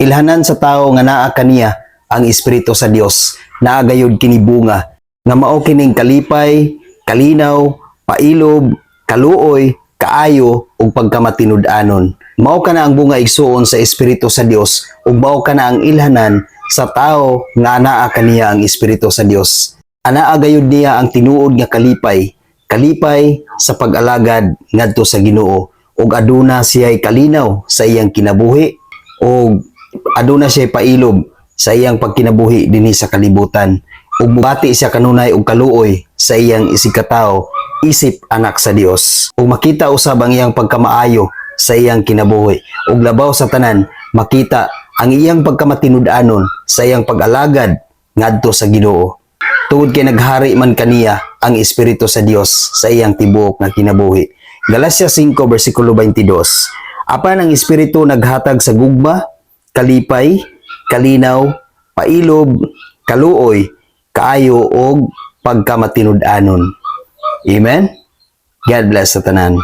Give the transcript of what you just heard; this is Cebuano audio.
Ilhanan sa tao nga naa kaniya ang Espiritu sa Dios, naa gayud kini bunga nga mao kining kalipay, kalinaw, pailob, kaluoy, kaayo ug pagkamatinud-anon. Mao kana ang bunga, igsuon, sa Espiritu sa Dios ug mao kana ang ilhanan sa tao nga anaa kaniya ang Espiritu sa Dios. Anaa gayud niya ang tinuod nga kalipay, kalipay sa pag-alagad ngadto sa Ginoo, ug aduna siya'y kalinaw sa iyang kinabuhi ug aduna siya'y pailob sa iyang pagkinabuhi dinhi sa kalibutan, ug mubati siya kanunay og kaluoy sa iyang isigkatawo isip anak sa Dios, ug makita usab ang iyang pagkamaayo sa iyang kinabuhi, ug labaw sa tanan, makita ang iyang pagkamatinud-anon sa iyang pag-alagad ngadto sa Ginoo tungod kay naghari man kaniya ang Espiritu sa Dios sa iyang tibuok nga kinabuhi. Galacia 5 versikulo 22. Apan ang Espiritu naghatag sa gugma, kalipay, kalinaw, pailob, kaluoy, kaayo ug pagkamatinud-anon. Amen. God bless sa tanan.